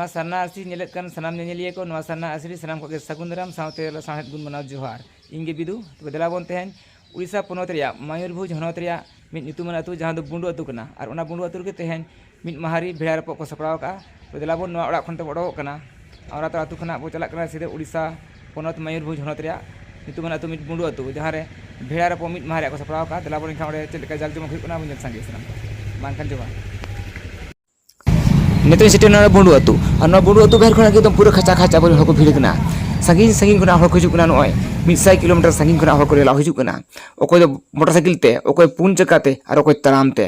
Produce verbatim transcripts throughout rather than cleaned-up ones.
ᱥᱟᱨᱱᱟ ᱟᱹᱨᱥᱤ ᱧᱮᱞᱮᱫ ᱠᱟᱱ ᱥᱟᱱᱟᱢ ᱧᱮᱧᱮᱞᱤᱭᱟᱹ ᱠᱚ, ᱱᱚᱣᱟ ᱥᱟᱨᱱᱟ ᱟᱹᱨᱥᱤ ᱨᱮ ᱥᱟᱱᱟᱢ ᱠᱚᱜᱮ ᱥᱟᱹᱜᱩᱱ ᱫᱟᱨᱟᱢ ᱥᱟᱶᱛᱮ ᱥᱟᱶᱦᱮᱫ ᱜᱩᱱ ᱢᱟᱱᱟᱣ ᱡᱚᱦᱟᱨ᱾ ᱤᱧ ᱜᱮ ᱵᱤᱫᱩ᱾ ᱛᱚᱵᱮ ᱫᱮᱞᱟ ᱵᱚᱱ ᱛᱮᱦᱮᱧ ᱩᱲᱤᱥᱥᱟ ᱯᱚᱱᱚᱛ ᱨᱮᱭᱟᱜ ᱢᱚᱭᱩᱨᱵᱷᱚᱸᱡᱽ ᱦᱚᱱᱚᱛ ᱨᱮᱭᱟᱜ ᱢᱤᱫ ᱧᱩᱛᱩᱢᱟᱱ ᱟᱹᱛᱩ, ᱡᱟᱦᱟᱸ ᱫᱚ ᱵᱩᱸᱰᱩ ᱟᱹᱛᱩ ᱠᱟᱱᱟ᱾ ᱟᱨ ᱚᱱᱟ ᱵᱩᱸᱰᱩ ᱟᱹᱛᱩ ᱨᱮᱜᱮ ᱛᱮᱦᱮᱧ ᱢᱤᱫ ᱢᱟᱦᱟᱨᱤ ᱵᱷᱮᱲᱟ ᱨᱟᱹᱯᱩᱫ ᱠᱚ ᱥᱟᱯᱲᱟᱣ ᱟᱠᱟᱫᱼᱟ᱾ ᱛᱚᱵᱮ ᱫᱮᱞᱟ ᱵᱚᱱ, ᱱᱚᱣᱟ ᱚᱲᱟᱜ ᱠᱷᱚᱱ ᱛᱮᱵᱚᱱ ᱚᱰᱚᱠᱚᱜ ᱠᱟᱱᱟ᱾ ᱟᱣᱨᱟᱛᱟᱲ ᱟᱹᱛᱩ ᱠᱷᱚᱱᱟᱜ ᱵᱚᱱ ᱪᱟᱞᱟᱜ ᱠᱟᱱᱟ ᱥᱤᱫᱷᱟᱹ ᱩᱲᱤᱥᱥᱟ ᱯᱚᱱᱚᱛ ᱢᱚᱭᱩᱨᱵᱷᱚᱸᱡᱽ ᱦᱚᱱᱚᱛ ᱨᱮᱭᱟᱜ ᱧᱩᱛᱩᱢᱟᱱ ᱟᱹᱛᱩ ᱢᱤᱫ ᱵᱩᱸᱰᱩ ᱟᱹᱛᱩ, ᱡᱟᱦᱟᱸ ᱨᱮ ᱵᱷᱮᱲᱟ ᱨᱟᱹᱯᱩᱫ ᱢᱤᱫ ᱢᱟᱦᱟ ᱨᱮᱭᱟᱜ ᱠᱚ ᱥᱟᱯᱲᱟᱣ ᱟᱠᱟᱫᱼᱟ᱾ ᱫᱮᱞᱟ ᱵᱚᱱ ᱮᱱᱠᱷᱟᱱ ᱚᱸᱰᱮ ᱪᱮᱫ ᱞᱮᱠᱟ ᱡᱟᱠ ᱡᱚᱢᱚᱠ ᱦᱩᱭᱩᱜ ᱠᱟᱱᱟ, ᱵᱚᱱ ᱧᱮᱞ ᱥᱟᱸᱜᱮᱭᱟ ᱥᱟᱱᱟᱢ ᱠᱚ᱾ ᱢᱟ ᱮᱱᱠᱷᱟᱱ ᱡᱚᱦᱟᱨ᱾ ᱱᱤᱛᱚᱜ ᱤᱧ ᱥᱮᱴᱮᱨ ᱮᱱᱟ ᱵᱩᱸᱰᱩ ᱟᱹᱛᱩ᱾ ᱟᱨ ᱱᱚᱣᱟ ᱵᱩᱸᱰᱩ ᱟᱹᱛᱩ ᱵᱟᱦᱮᱨ ᱠᱷᱚᱱᱟᱜ ᱜᱮ ᱮᱠᱫᱚᱢ ᱯᱩᱨᱟᱹ ᱠᱷᱟᱪᱟ ᱠᱷᱟᱪ ᱟᱵᱚᱨᱮᱱ ᱦᱚᱲ ᱠᱚ ᱵᱷᱤᱲ ᱠᱟᱱᱟ᱾ ᱥᱟᱺᱜᱤᱧ ᱥᱟᱺᱜᱤᱧ ᱠᱷᱚᱱᱟᱜ ᱦᱚᱲ ᱠᱚ ᱦᱤᱡᱩᱜ ᱠᱟᱱᱟ, ᱱᱚᱜᱼᱚᱭ ᱢᱤᱫ ᱥᱟᱭ ᱠᱤᱞᱳᱢᱤᱴᱟᱨ ᱥᱟᱺᱜᱤᱧ ᱠᱷᱚᱱᱟᱜ ᱦᱚᱲ ᱠᱚ ᱨᱮᱞᱟᱣ ᱦᱤᱡᱩᱜ ᱠᱟᱱᱟ᱾ ᱚᱠᱚᱭ ᱫᱚ ᱢᱚᱴᱚᱨ ᱥᱟᱭᱠᱮᱞ ᱛᱮ, ᱚᱠᱚᱭ ᱯᱩᱱ ᱪᱟᱠᱟ ᱛᱮ, ᱟᱨ ᱚᱠᱚᱭ ᱛᱟᱲᱟᱢ ᱛᱮ᱾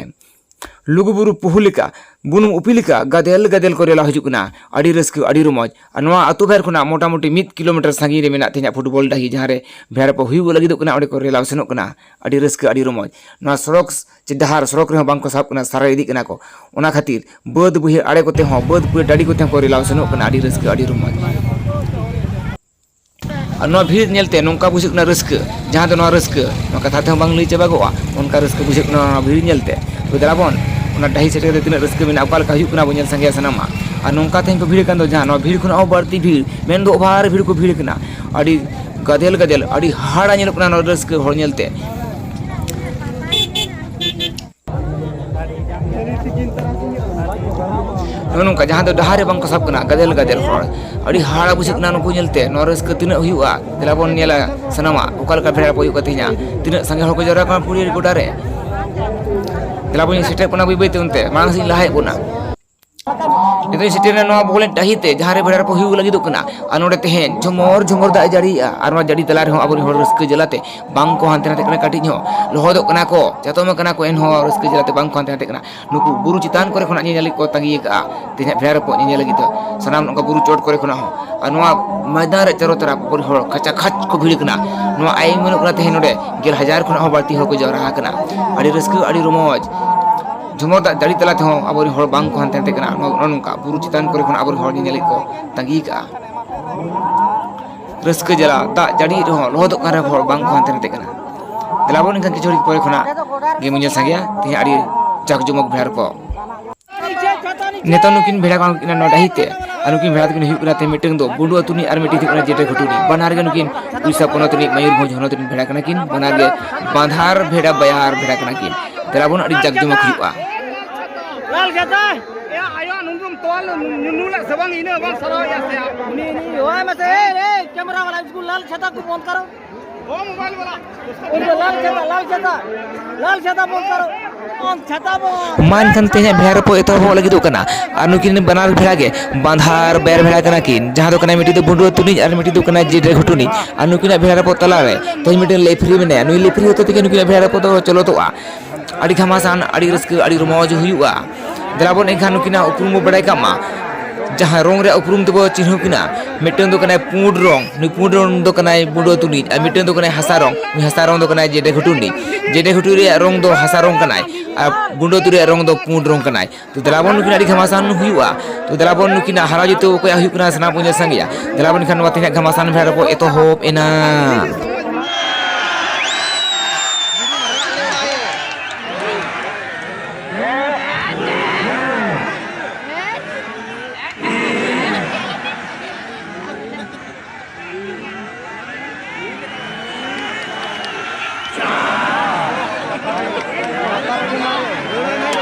ᱞᱩᱜᱩᱵᱩᱨᱩ ᱯᱩᱦᱩ ᱞᱮᱠᱟ, ᱵᱩᱱᱩᱢ ᱩᱯᱤ ᱞᱮᱠᱟ ᱜᱟᱫᱮᱞ ᱜᱟᱫᱮᱞ ᱠᱚ ᱨᱮᱞᱟᱣ ᱦᱤᱡᱩᱜ ᱠᱟᱱᱟ᱾ ᱟᱹᱰᱤ ᱨᱟᱹᱥᱠᱟᱹ, ᱟᱹᱰᱤ ᱨᱚᱢᱚᱡᱽ᱾ ᱟᱨ ᱱᱚᱣᱟ ᱟᱹᱛᱩ ᱵᱟᱦᱮᱨ ᱠᱷᱚᱱᱟᱜ ᱢᱚᱴᱟᱢᱩᱴᱤ ᱢᱤᱫ ᱠᱤᱞᱳᱢᱤᱴᱟᱨ ᱥᱟᱺᱜᱤᱧ ᱨᱮ ᱢᱮᱱᱟᱜ ᱛᱤᱧᱟᱹ ᱯᱷᱩᱴᱵᱚᱞ ᱰᱟᱹᱦᱤ, ᱡᱟᱦᱟᱸ ᱨᱮ ᱵᱷᱮᱲᱟ ᱨᱟᱹᱯᱩᱫ ᱦᱩᱭᱩᱜ ᱞᱟᱹᱜᱤᱫᱚᱜ ᱠᱟᱱᱟ, ᱚᱸᱰᱮ ᱠᱚ ᱨᱮᱞᱟᱣ ᱥᱮᱱᱚᱜ ᱠᱟᱱᱟ᱾ ᱟᱹᱰᱤ ᱨᱟᱹᱥᱠᱟᱹ, ᱟᱹᱰᱤ ᱨᱚᱢᱚᱡᱽ᱾ ᱱᱚᱣᱟ ᱥᱚᱲᱚᱠ ᱪᱮ ᱰᱟᱦᱟᱨ, ᱥᱚᱲᱚᱠ ᱨᱮᱦᱚᱸ ᱵᱟᱝ ᱠᱚ ᱥᱟᱵ ᱠᱟᱱᱟ, ᱥᱟᱨᱮᱡ ᱤᱫᱤᱜ ᱠᱟᱱᱟ ᱠᱚ᱾ ᱚᱱᱟ ᱠᱷᱟᱹᱛᱤᱨ ᱵᱟᱹᱫᱽ ᱵᱟᱹᱭᱦᱟᱹᱲ ᱟᱲᱮ ᱠᱚᱛᱮ ᱦᱚᱸ, ᱵᱟᱹᱫᱽ ᱵᱟᱹᱭᱦᱟᱹᱲ ᱰᱟᱹᱰᱤ ᱠᱚᱛᱮ ᱦᱚᱸ ᱠᱚ ᱨᱮᱞᱟᱣ ᱥᱮᱱᱚᱜ ᱠᱟᱱᱟ᱾ ᱟᱹᱰᱤ ᱨᱟᱹᱥᱠᱟᱹ, ᱟᱹᱰᱤ ᱨᱚᱢᱚᱡᱽ᱾ ᱟᱨ ᱱᱚᱣᱟ ᱵᱷᱤᱲ ᱧᱮᱞᱛᱮ ᱱᱚᱝᱠᱟ ᱵᱩᱡᱷᱟᱹᱜ ᱠᱟᱱᱟ ᱨᱟᱹᱥᱠᱟᱹ, ᱡᱟᱦᱟᱸ ᱫᱚ ᱱᱚᱣᱟ ᱨᱟᱹᱥᱠᱟᱹ ᱱᱚᱣᱟ ᱠᱟᱛᱷᱟ ᱛᱮᱦᱚᱸ ᱵᱟᱝ ᱞᱟᱹᱭ ᱪᱟᱵᱟᱜᱚᱜᱼᱟ, ᱚᱱᱠᱟ ᱨᱟᱹᱥᱠᱟᱹ ᱵᱩᱡᱷᱟᱹᱜ ᱠᱟᱱᱟ ᱱᱚᱣᱟ ᱵᱷᱤᱲ ᱧᱮᱞᱛᱮ᱾ ᱛᱚᱵᱮ ᱫᱮᱞᱟ ᱵᱚᱱ, ᱚᱱᱟ ᱰᱟᱹᱦᱤ ᱥᱮᱴᱮᱨ ᱠᱟᱛᱮ ᱛᱤᱱᱟᱹᱜ ᱨᱟᱹᱥᱠᱟᱹ ᱢᱮᱱᱟᱜᱼᱟ, ᱚᱠᱟ ᱞᱮᱠᱟ ᱦᱩᱭᱩᱜ ᱠᱟᱱᱟ, ᱵᱚᱱ ᱧᱮᱞ ᱥᱟᱸᱜᱮᱭᱟ ᱥᱟᱱᱟᱢᱟᱜ᱾ ᱟᱨ ᱱᱚᱝᱠᱟ ᱛᱮᱦᱮᱧ ᱠᱚ ᱵᱷᱤᱲ ᱟᱠᱟᱱ ᱫᱚ, ᱡᱟᱦᱟᱸ ᱱᱚᱣᱟ ᱵᱷᱤᱲ ᱠᱷᱚᱱᱟᱜ ᱦᱚᱸ ᱵᱟᱹᱲᱛᱤ ᱵᱷᱤᱲ, ᱢᱮᱱᱫᱚ ᱚᱵᱷᱟᱨ ᱵᱷᱤᱲ ᱠᱚ ᱵᱷᱤᱲ ᱟᱠᱟᱱᱟ᱾ ᱟᱹᱰᱤ ᱜᱟᱫᱮᱞ ᱜᱟᱫᱮᱞ, ᱟᱹᱰᱤ ᱦᱟᱦᱟᱲᱟ ᱧᱮᱞᱚᱜ ᱠᱟᱱᱟ ᱱᱚᱣᱟ ᱨᱟᱹᱥᱠᱟᱹ ᱦᱚᱲ ᱧᱮᱞᱛᱮ᱾ ᱱᱚᱜᱼᱚ ᱱᱚᱝᱠᱟ, ᱡᱟᱦᱟᱸ ᱫᱚ ᱰᱟᱦᱟᱨ ᱨᱮ ᱵᱟᱝ ᱠᱚ ᱥᱟᱵ ᱠᱟᱱᱟ, ᱜᱟᱫᱮᱞ ᱜᱟᱫᱮᱞ ᱦᱚᱲ᱾ ᱟᱹᱰᱤ ᱦᱟᱦᱟᱲᱟ ᱵᱩᱡᱷᱟᱹᱜ ᱠᱟᱱᱟ ᱱᱩᱠᱩ ᱧᱮᱞᱛᱮ᱾ ᱱᱚᱣᱟ ᱨᱟᱹᱥᱠᱟᱹ ᱛᱤᱱᱟᱹᱜ ᱦᱩᱭᱩᱜᱼᱟ, ᱫᱮᱞᱟ ᱵᱚᱱ ᱧᱮᱞᱟ ᱥᱟᱱᱟᱢᱟᱜ, ᱚᱠᱟ ᱞᱮᱠᱟ ᱵᱷᱮᱲᱟ ᱨᱟᱹᱯᱩᱫ ᱦᱩᱭᱩᱜ ᱠᱟᱱ ᱛᱤᱧᱟ, ᱛᱤᱱᱟᱹᱜ ᱥᱟᱸᱜᱮ ᱦᱚᱲ ᱠᱚ ᱡᱟᱣᱨᱟ ᱠᱟᱱᱟ ᱯᱩᱲᱤᱭᱟᱹ ᱜᱚᱰᱟ ᱨᱮ᱾ ᱫᱮᱞᱟ ᱵᱚᱱ ᱥᱮᱴᱮᱨ ᱠᱟᱱᱟ ᱵᱟᱹᱭ ᱵᱟᱹᱭ ᱛᱮ, ᱚᱱᱛᱮ ᱢᱟᱲᱟᱝ ᱥᱮᱫ ᱤᱧ ᱞᱟᱦᱟᱭᱮᱫ ᱵᱚᱱᱟ᱾ ᱱᱤᱛᱚᱜ ᱤᱧ ᱥᱮᱴᱮᱨ ᱮᱱᱟ ᱱᱚᱣᱟ ᱵᱚᱞᱮ ᱰᱟᱹᱦᱤ ᱛᱮ, ᱡᱟᱦᱟᱸ ᱨᱮ ᱵᱷᱮᱲᱟ ᱨᱟᱹᱯᱩᱫ ᱦᱩᱭᱩᱜ ᱞᱟᱹᱜᱤᱫᱚᱜ ᱠᱟᱱᱟ᱾ ᱟᱨ ᱱᱚᱰᱮ ᱛᱮᱦᱮᱧ ᱡᱷᱚᱢᱚᱨ ᱡᱷᱚᱢᱚᱨ ᱫᱟᱜ ᱮ ᱡᱟᱹᱲᱤᱭᱮᱜᱼᱟ, ᱟᱨ ᱱᱚᱣᱟ ᱡᱟᱹᱲᱤ ᱛᱟᱞᱟ ᱨᱮᱦᱚᱸ ᱟᱵᱚᱨᱮᱱ ᱦᱚᱲ ᱨᱟᱹᱥᱠᱟᱹ ᱡᱟᱞᱟᱛᱮ ᱵᱟᱝ ᱠᱚ ᱦᱟᱱᱛᱮ ᱱᱟᱛᱮᱜ ᱠᱟᱱᱟ, ᱠᱟᱹᱴᱤᱡ ᱦᱚᱸ ᱞᱚᱦᱚᱫᱚᱜ ᱠᱟᱱᱟ ᱠᱚ, ᱪᱟᱛᱚᱢ ᱟᱠᱟᱱᱟ ᱠᱚ, ᱮᱱᱦᱚᱸ ᱨᱟᱹᱥᱠᱟᱹ ᱡᱟᱞᱟᱛᱮ ᱵᱟᱝ ᱠᱚ ᱦᱟᱱᱛᱮ ᱱᱟᱛᱮᱜ ᱠᱟᱱᱟ᱾ ᱱᱩᱠᱩ ᱵᱩᱨᱩ ᱪᱮᱛᱟᱱ ᱠᱚᱨᱮ ᱠᱷᱚᱱᱟᱜ ᱧᱮᱧᱮᱞᱤᱡ ᱠᱚ ᱛᱟᱺᱜᱤ ᱟᱠᱟᱫᱼᱟ ᱛᱮᱦᱮᱧᱟᱜ ᱵᱷᱮᱲᱟ ᱨᱟᱹᱯᱩᱫ ᱧᱮᱧᱮᱞ ᱞᱟᱹᱜᱤᱫ ᱫᱚ᱾ ᱥᱟᱱᱟᱢ ᱱᱚᱝᱠᱟ ᱵᱩᱨᱩ ᱪᱚᱴ ᱠᱚᱨᱮ ᱠᱷᱚᱱᱟᱜ ᱦᱚᱸ, ᱟᱨ ᱱᱚᱣᱟ ᱢᱚᱭᱫᱟᱱ ᱨᱮ ᱪᱟᱨᱚ ᱛᱚᱨᱟᱯ ᱟᱵᱚᱨᱮᱱ ᱦᱚᱲ ᱠᱟᱪᱟ ᱠᱷᱟᱪ ᱠᱚ ᱵᱷᱤᱲ ᱠᱟᱱᱟ᱾ ᱱᱚᱣᱟ ᱟᱭ ᱢᱮᱱᱚᱜ ᱠᱟᱱᱟ ᱛᱮᱦᱮᱧ ᱱᱚᱰᱮ ᱜᱮᱞ ᱦᱟᱡᱟᱨ ᱠᱷᱚᱱᱟᱜ ᱦᱚᱸ ᱵᱟᱹᱲᱛᱤ ᱦᱚᱲ ᱠᱚ ᱡᱟᱣᱨᱟ ᱟᱠᱟᱱᱟ᱾ ᱟᱹᱰᱤ ᱨᱟᱹᱥᱠᱟᱹ, ᱟᱹᱰᱤ ᱨᱚᱢᱚᱡᱽ᱾ ᱡᱷᱚᱢᱚᱨ ᱫᱟᱜ ᱡᱟᱹᱲᱤ ᱛᱟᱞᱟ ᱛᱮᱦᱚᱸ ᱟᱵᱚᱨᱮᱱ ᱦᱚᱲ ᱵᱟᱝ ᱠᱚ ᱦᱟᱱᱛᱮ ᱱᱟᱛᱮ ᱠᱟᱱᱟ᱾ ᱱᱚᱜᱼᱚ ᱱᱚᱜᱼᱚ ᱱᱚᱝᱠᱟ ᱵᱩᱨᱩ ᱪᱮᱛᱟᱱ ᱠᱚᱨᱮ ᱠᱷᱚᱱ ᱟᱵᱚᱨᱮᱱ ᱦᱚᱲ ᱧᱮᱧᱮᱞᱤᱡ ᱠᱚ ᱛᱟᱺᱜᱤ ᱠᱟᱜᱼᱟ᱾ ᱨᱟᱹᱥᱠᱟᱹ ᱡᱟᱞᱟ, ᱫᱟᱜ ᱡᱟᱹᱲᱤ ᱨᱮᱦᱚᱸ, ᱞᱚᱦᱚᱫᱚᱜ ᱠᱟᱱ ᱨᱮᱦᱚᱸ ᱦᱚᱲ ᱵᱟᱝ ᱠᱚ ᱦᱟᱱᱛᱮ ᱱᱟᱛᱮ ᱠᱟᱱᱟ᱾ ᱫᱮᱞᱟ ᱵᱚᱱ, ᱮᱱᱠᱷᱟᱱ ᱠᱤᱪᱷᱩ ᱜᱷᱟᱹᱲᱤᱡ ᱯᱚᱨᱮ ᱠᱷᱚᱱᱟᱜ ᱜᱮ ᱧᱮᱞ ᱥᱟᱸᱜᱮᱭᱟ ᱛᱮᱦᱮᱧ ᱟᱹᱰᱤ ᱡᱟᱠ ᱡᱚᱢᱚᱠ ᱵᱷᱮᱲᱟ ᱨᱟᱹᱯᱩᱫ᱾ ᱱᱤᱛᱚᱜ ᱱᱩᱠᱤᱱ ᱵᱷᱮᱲᱟ ᱠᱚ ᱟᱬᱜᱚ ᱠᱮᱫ ᱠᱤᱱᱟ ᱱᱚᱣᱟ ᱰᱟᱹᱦᱤ ᱛᱮ᱾ ᱟᱨ ᱱᱩᱠᱤᱱ ᱵᱷᱮᱲᱟ ᱫᱚᱠᱤᱱ ᱦᱩᱭᱩᱜ ᱠᱟᱱᱟ ᱛᱮ, ᱢᱤᱫᱴᱟᱝ ᱫᱚ ᱵᱩᱸᱰᱩ ᱟᱹᱛᱩ ᱨᱤᱱᱤᱡ ᱟᱨ ᱢᱤᱫᱴᱤᱡ ᱦᱩᱭᱩᱜ ᱠᱟᱱᱟ ᱡᱮᱰᱮ ᱜᱷᱩᱴᱩ ᱨᱤᱱᱤᱡ᱾ ᱵᱟᱱᱟᱨ ᱜᱮ ᱱᱩᱠᱤᱱ ᱩᱲᱤᱥᱥᱟ ᱯᱚᱱᱚᱛ ᱨᱤᱱᱤᱡ ᱢᱚᱭᱩᱨᱵᱷᱚᱸᱡᱽ ᱦᱚᱱᱚᱛ ᱨᱤᱱ ᱵᱷᱮᱲᱟ ᱠᱟᱱᱟ ᱠᱤᱱ᱾ ᱵᱟᱱᱟᱨ ᱜᱮ ᱵᱟᱸᱫᱷᱟᱨ ᱵᱷᱮᱲᱟ ᱵᱟᱭᱟᱨ ᱵᱷᱮᱲᱟ ᱠᱟᱱᱟ ᱠᱤᱱ᱾ ᱫᱮᱞᱟ ᱵᱚᱱ ᱟᱹᱰᱤ ᱡᱟᱠ ᱡᱚᱢᱚᱠ ᱦᱩᱭᱩᱜᱼᱟ᱾ ᱞᱟᱞ ᱪᱷᱟᱛᱟ, ᱮ ᱟᱭᱳ ᱱᱩᱱᱩᱢ ᱛᱚᱣᱟ ᱞᱩ-, ᱧᱩ-, ᱧᱩ ᱞᱮᱫ ᱥᱮ ᱵᱟᱝ? ᱤᱱᱟᱹ ᱵᱟᱝ ᱥᱟᱨᱟᱣ ᱮᱭᱟ ᱥᱮ? ᱩᱱᱤ, ᱩᱱᱤ ᱦᱚᱦᱚᱭ ᱢᱮᱥᱮ, ᱮ, ᱮ, camera ᱵᱟᱞᱟ, ᱤᱥᱠᱩᱞ ᱞᱟᱞ ᱪᱷᱟᱛᱟ ᱠᱚ ᱵᱚᱱᱫ ᱠᱟᱨᱚ᱾ ᱚ, mobile ᱵᱟᱞᱟ᱾ ᱩᱱᱤ ᱫᱚ ᱞᱟᱞ ᱪᱷᱟᱛᱟ, ᱞᱟᱞ ᱪᱷᱟᱛᱟ, ᱞᱟᱞ ᱪᱷᱟᱛᱟ ᱵᱚᱱᱫ ᱠᱟᱨᱚ᱾ ᱚᱱ ᱪᱷᱟᱛᱟ ᱵᱚᱱᱫ᱾ ᱢᱟ ᱮᱱᱠᱷᱟᱱ ᱛᱮᱦᱮᱧᱟᱜ ᱵᱷᱮᱲᱟ ᱨᱚᱯᱚ ᱮᱛᱚᱦᱚᱵᱚᱜ ᱞᱟᱹᱜᱤᱫᱚᱜ ᱠᱟᱱᱟ᱾ ᱟᱨ ᱱᱩᱠᱤᱱ ᱵᱟᱱᱟᱨ ᱵᱷᱮᱲᱟ ᱜᱮ ᱵᱟᱸᱫᱷᱟᱨ ᱵᱮᱨ ᱵᱷᱮᱲᱟ ᱠᱟᱱᱟ ᱠᱤᱱ, ᱡᱟᱦᱟᱸ ᱫᱚ ᱠᱟᱱᱟ ᱢᱤᱫᱴᱤᱡ ᱫᱚ ᱵᱩᱸᱰᱩ ᱟᱹᱛᱩ ᱨᱤᱱᱤᱡ ᱟᱨ ᱢᱤᱫᱴᱤᱡ ᱫᱚ ᱠᱟᱱᱟ ᱡᱮᱰᱮ ᱜᱷᱩᱴᱩ ᱨᱤᱱᱤᱡ᱾ ᱟᱨ ᱱᱩᱠᱤᱱᱟᱜ ᱵᱷᱮᱲᱟ ᱨᱚᱯᱚ ᱛᱟᱞᱟᱨᱮ ᱛᱮᱦᱮᱧ ᱢᱤᱫᱴᱮᱱ ᱞᱮᱯᱷᱨᱤ ᱢᱮᱱᱟᱭᱟ᱾ ᱱᱩᱭ ᱞᱮᱯᱷᱨᱤ ᱦᱚᱛᱮ ᱛᱮᱜᱮ ᱱᱩᱠᱤᱱᱟᱜ ᱵᱷᱮᱲᱟ ᱨᱚᱯᱚ ᱫᱚ ᱪᱚᱞᱚᱛᱚᱜᱼᱟ᱾ ᱟᱹᱰᱤ ᱜᱷᱟᱢᱟᱥᱟᱱ, ᱟᱹᱰᱤ ᱨᱟᱹᱥᱠᱟᱹ, ᱟᱹᱰᱤ ᱨᱚᱢᱚᱡᱽ ᱦᱩᱭᱩᱜᱼᱟ᱾ ᱫᱮᱞᱟ ᱵᱚᱱ ᱮᱱᱠᱷᱟᱱ ᱱᱩᱠᱤᱱᱟᱜ ᱩᱯᱨᱩᱢ ᱵᱚ ᱵᱟᱲᱟᱭ ᱠᱟᱜ ᱢᱟ᱾ ᱡᱟᱦᱟᱸ ᱨᱚᱝ ᱨᱮᱭᱟᱜ ᱩᱯᱨᱩᱢ ᱛᱮᱵᱚ ᱪᱤᱱᱦᱟᱹᱣ ᱠᱤᱱᱟ, ᱢᱤᱫᱴᱟᱝ ᱫᱚ ᱠᱟᱱᱟᱭ ᱯᱩᱸᱰ ᱨᱚᱝ, ᱱᱩᱭ ᱯᱩᱸᱰ ᱨᱚᱝ ᱫᱚ ᱠᱟᱱᱟᱭ ᱵᱩᱸᱰᱩ ᱟᱹᱛᱩ ᱨᱤᱱᱤᱡ, ᱟᱨ ᱢᱤᱫᱴᱟᱝ ᱫᱚ ᱠᱟᱱᱟᱭ ᱦᱟᱥᱟ ᱨᱚᱝ, ᱱᱩᱭ ᱦᱟᱥᱟ ᱨᱚᱝ ᱫᱚ ᱠᱟᱱᱟᱭ ᱡᱮᱰᱮ ᱜᱷᱩᱴᱩ ᱨᱤᱱᱤᱡ᱾ ᱡᱮᱰᱮ ᱜᱷᱩᱴᱩ ᱨᱮᱭᱟᱜ ᱨᱚᱝ ᱫᱚ ᱦᱟᱥᱟ ᱨᱚᱝ ᱠᱟᱱᱟᱭ, ᱟᱨ ᱵᱩᱸᱰᱩ ᱟᱹᱛᱩ ᱨᱮᱭᱟᱜ ᱨᱚᱝ ᱫᱚ ᱯᱩᱸᱰ ᱨᱚᱝ ᱠᱟᱱᱟᱭ᱾ ᱛᱚ ᱫᱮᱞᱟ ᱵᱚᱱ ᱱᱩᱠᱤᱱ ᱟᱹᱰᱤ ᱜᱷᱟᱢᱟᱥᱟᱱ ᱦᱩᱭᱩᱜᱼᱟ᱾ ᱛᱚ ᱫᱮᱞᱟ ᱵᱚᱱ ᱱᱩᱠᱤᱱᱟᱜ ᱦᱟᱨᱟᱣ ᱡᱤᱛᱟᱹᱣ ᱚᱠᱚᱭᱟᱜ ᱦᱩᱭᱩᱜ ᱠᱟᱱᱟ ᱥᱟᱱᱟᱢ ᱵᱚᱱ ᱧᱮᱞ ᱥᱟᱸᱜᱮᱭᱟ᱾ ᱫᱮᱞᱟ ᱵᱚᱱ ᱮᱱᱠᱷᱟᱱ ᱱᱚᱣᱟ ᱛᱮᱦᱮᱧᱟᱜ ᱜᱷᱟᱢᱟᱥᱟᱱ ᱵᱷᱮᱲᱟ ᱨᱚᱯᱚ ᱮᱛᱚᱦᱚᱵ ᱮᱱᱟ᱾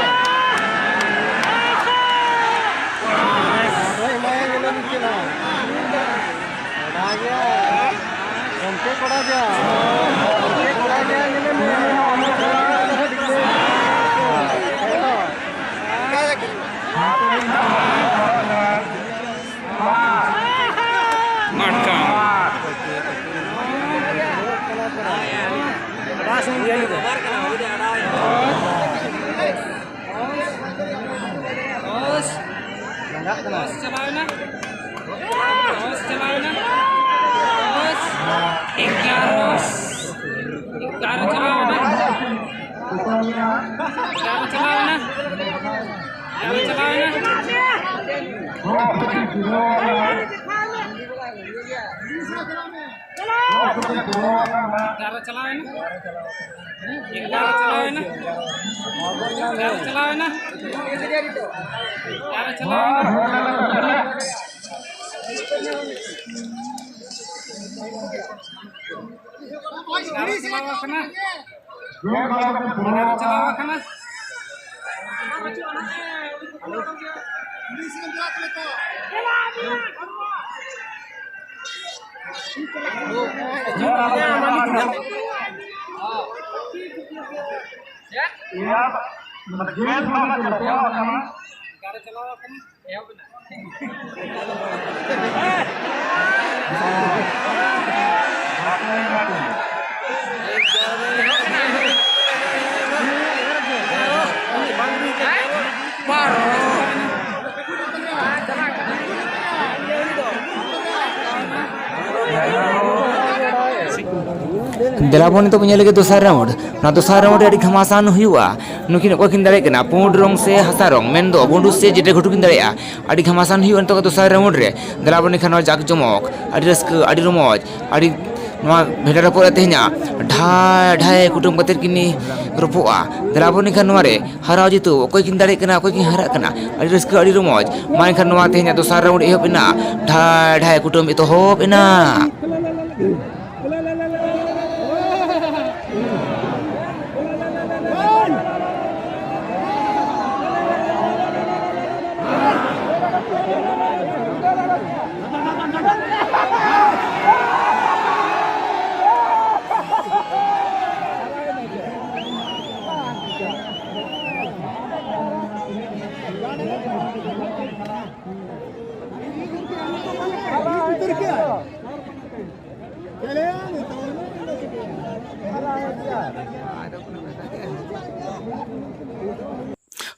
ᱢᱟᱴᱠᱟᱢ᱾ ᱵᱟᱥ ᱪᱟᱞᱟᱣᱮᱱᱟ᱾ ᱫᱚᱥ ᱪᱟᱞᱟᱣᱮᱱᱟ᱾ ᱫᱚᱥ, ᱮᱜᱟᱨᱚ, ᱮᱜᱟᱨᱚ ᱪᱟᱞᱟᱣᱮᱱᱟ᱾ ᱮᱜᱟᱨᱚ ᱪᱟᱞᱟᱣᱮᱱᱟ᱾ ᱮᱜᱟᱨᱚ ᱪᱟᱞᱟᱣᱮᱱᱟ᱾ ᱮᱜᱟᱨᱚ ᱪᱟᱞᱟᱣᱮᱱᱟ᱾ ᱮᱜᱟᱨᱚ ᱪᱟᱞᱟᱣᱮᱱᱟ᱾ ᱮᱜᱟᱨᱚ ᱪᱟᱞᱟᱣᱮᱱᱟ᱾ ᱮᱜᱟᱨᱚ ᱪᱟᱞᱟᱣᱮᱱᱟ᱾ ᱮᱜᱟᱨᱚ ᱪᱟᱞᱟᱣ ᱟᱠᱟᱱᱟ᱾ ᱮᱜᱟᱨᱚ ᱪᱟᱞᱟᱣ ᱟᱠᱟᱱᱟ᱾ ᱫᱮᱞᱟ ᱵᱚᱱ ᱱᱤᱛᱚᱜ ᱵᱚᱱ ᱧᱮᱞ ᱞᱮᱜᱮ ᱫᱚᱥᱟᱨ round᱾ ᱱᱚᱣᱟ ᱫᱚᱥᱟᱨ round ᱨᱮ ᱟᱹᱰᱤ ᱜᱷᱟᱢᱟᱥᱟᱱ ᱦᱩᱭᱩᱜᱼᱟ᱾ ᱱᱩᱠᱤᱱ ᱚᱠᱚᱭ ᱠᱤᱱ ᱫᱟᱲᱮᱭᱟᱜ ᱠᱟᱱᱟ, ᱯᱩᱸᱰ ᱨᱚᱝ ᱥᱮ ᱦᱟᱥᱟ ᱨᱚᱝ, ᱢᱮᱱᱫᱚ ᱜᱩᱰᱩ ᱥᱮ ᱡᱮᱰᱮ ᱜᱷᱩᱴᱩ ᱠᱤᱱ ᱫᱟᱲᱮᱭᱟᱜᱼᱟ᱾ ᱟᱹᱰᱤ ᱜᱷᱟᱢᱟᱥᱟᱱ ᱦᱩᱭᱩᱜᱼᱟ ᱱᱤᱛᱚᱜ ᱫᱚᱥᱟᱨ round ᱨᱮ᱾ ᱫᱮᱞᱟ ᱵᱚᱱ ᱮᱱᱠᱷᱟᱱ ᱱᱚᱣᱟ ᱡᱟᱠ ᱡᱚᱢᱚᱠ, ᱟᱹᱰᱤ ᱨᱟᱹᱥᱠᱟᱹ, ᱟᱹᱰᱤ ᱨᱚᱢᱚᱡᱽ, ᱟᱹᱰᱤ ᱱᱚᱣᱟ ᱵᱷᱮᱰᱟ ᱨᱚᱯᱚᱜ ᱨᱮ ᱛᱮᱦᱮᱧᱟ ᱰᱷᱟᱭ ᱰᱷᱟᱭ ᱠᱩᱴᱟᱹᱢ ᱠᱟᱛᱮᱫ ᱠᱤᱱ ᱨᱚᱯᱚᱜᱼᱟ᱾ ᱫᱮᱞᱟ ᱵᱚᱱ ᱮᱱᱠᱷᱟᱱ ᱱᱚᱣᱟ ᱨᱮ ᱦᱟᱨᱟᱣ ᱡᱤᱛᱟᱹᱣ ᱚᱠᱚᱭ ᱠᱤᱱ ᱫᱟᱲᱮᱭᱟᱜ ᱠᱟᱱᱟ, ᱚᱠᱚᱭ ᱠᱤᱱ ᱦᱟᱨᱟᱜ ᱠᱟᱱᱟ, ᱟᱹᱰᱤ ᱨᱟᱹᱥᱠᱟᱹ, ᱟᱹᱰᱤ ᱨᱚᱢᱚᱡᱽ᱾ ᱢᱟ ᱮᱱᱠᱷᱟᱱ ᱱᱚᱣᱟ ᱛᱮᱦᱮᱧᱟᱜ ᱫᱚᱥᱟᱨ round ᱮᱦᱚᱵ ᱮᱱᱟ, ᱰᱷᱟᱭ ᱰᱷᱟᱭ ᱠᱩᱴᱟᱹᱢ ᱮᱛᱚᱦᱚᱵ ᱮᱱᱟ᱾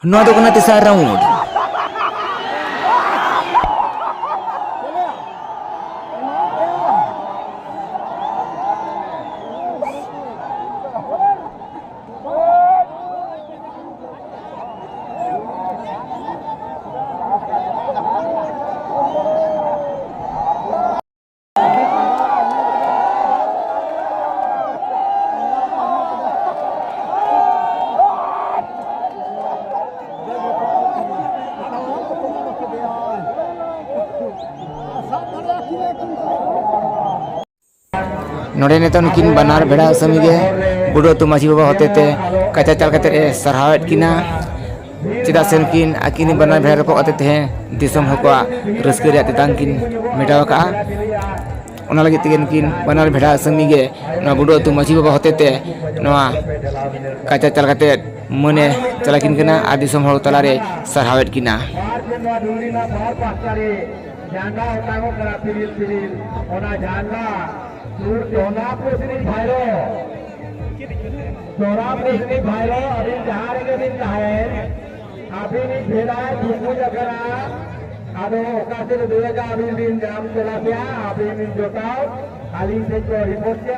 ᱱᱚᱣᱟ ᱫᱚ ᱠᱟᱱᱟ ᱛᱮᱥᱟᱨ round᱾ ᱱᱚᱰᱮ ᱱᱤᱛᱚᱜ ᱱᱩᱠᱤᱱ ᱵᱟᱱᱟᱨ ᱵᱷᱮᱲᱟ ᱟᱹᱥᱟᱹᱢᱤ ᱜᱮ ᱵᱩᱰᱷᱟᱹ ᱟᱹᱛᱩ ᱢᱟᱹᱡᱷᱤ ᱵᱟᱵᱟ ᱦᱚᱛᱮᱛᱮ ᱠᱟᱪᱟ ᱪᱟᱞ ᱠᱟᱛᱮ ᱮ ᱥᱟᱨᱦᱟᱣᱮᱫ ᱠᱤᱱᱟ᱾ ᱪᱮᱫᱟᱜ ᱥᱮ ᱱᱩᱠᱤᱱ ᱟᱹᱠᱤᱱ ᱵᱟᱱᱟᱨ ᱵᱷᱮᱲᱟ ᱨᱚᱯᱚᱜ ᱠᱟᱛᱮ ᱛᱮᱦᱮᱧ ᱫᱤᱥᱚᱢ ᱦᱚᱲ ᱠᱚᱣᱟᱜ ᱨᱟᱹᱥᱠᱟᱹ ᱨᱮᱭᱟᱜ ᱛᱮᱛᱟᱝ ᱠᱤᱱ ᱢᱮᱴᱟᱣ ᱟᱠᱟᱫᱼᱟ᱾ ᱚᱱᱟ ᱞᱟᱹᱜᱤᱫ ᱛᱮᱜᱮ ᱱᱩᱠᱤᱱ ᱵᱟᱱᱟᱨ ᱵᱷᱮᱲᱟ ᱟᱹᱥᱟᱹᱢᱤ ᱜᱮ ᱱᱚᱣᱟ ᱵᱩᱰᱷᱟᱹ ᱟᱹᱛᱩ ᱢᱟᱹᱡᱷᱤ ᱵᱟᱵᱟ ᱦᱚᱛᱮᱛᱮ ᱱᱚᱣᱟ ᱠᱟᱪᱟ ᱪᱟᱞ ᱠᱟᱛᱮ ᱢᱟᱹᱱᱮ ᱪᱟᱞ ᱟᱹᱠᱤᱱ ᱠᱟᱱᱟ ᱟᱨ ᱫᱤᱥᱚᱢ ᱦᱚᱲ ᱛᱟᱞᱟᱨᱮ ᱥᱟᱨᱦᱟᱣᱮᱫ ᱠᱤᱱᱟ᱾ ᱡᱷᱟᱱᱰᱟ ᱚᱴᱟᱝᱚᱜ ᱠᱟᱱᱟ ᱯᱤᱨᱤᱞ ᱯᱤᱨᱤᱞ᱾ ᱚᱱᱟ ᱡᱷᱟᱱᱰᱟ ᱥᱩᱨ ᱡᱚᱱᱟᱯᱩᱨ ᱨᱤᱱᱤᱡ ᱵᱷᱟᱭᱨᱳ, ᱡᱚᱱᱟᱯᱩᱨ ᱨᱤᱱᱤᱡ ᱵᱷᱟᱭᱨᱳ, ᱟᱹᱵᱤᱱ ᱡᱟᱦᱟᱸ ᱨᱮᱜᱮ ᱵᱤᱱ ᱛᱟᱦᱮᱱ, ᱟᱹᱵᱤᱱᱤᱡ ᱵᱷᱮᱲᱟᱭ ᱫᱩᱵᱩᱡ ᱟᱠᱟᱱᱟ᱾ ᱟᱫᱚ ᱚᱠᱟ ᱥᱮᱫ ᱨᱮ ᱫᱟᱹᱲ ᱟᱠᱟᱫ ᱟᱹᱵᱤᱱ ᱵᱤᱱ ᱧᱟᱢ ᱛᱚᱞᱟᱥᱮᱭᱟ, ᱟᱹᱵᱤᱱ ᱵᱤᱱ ᱡᱚᱴᱟᱣ ᱟᱹᱞᱤᱧ ᱴᱷᱮᱱ ᱠᱚ ᱨᱤᱯᱳᱨᱴ ᱠᱮᱭᱟ᱾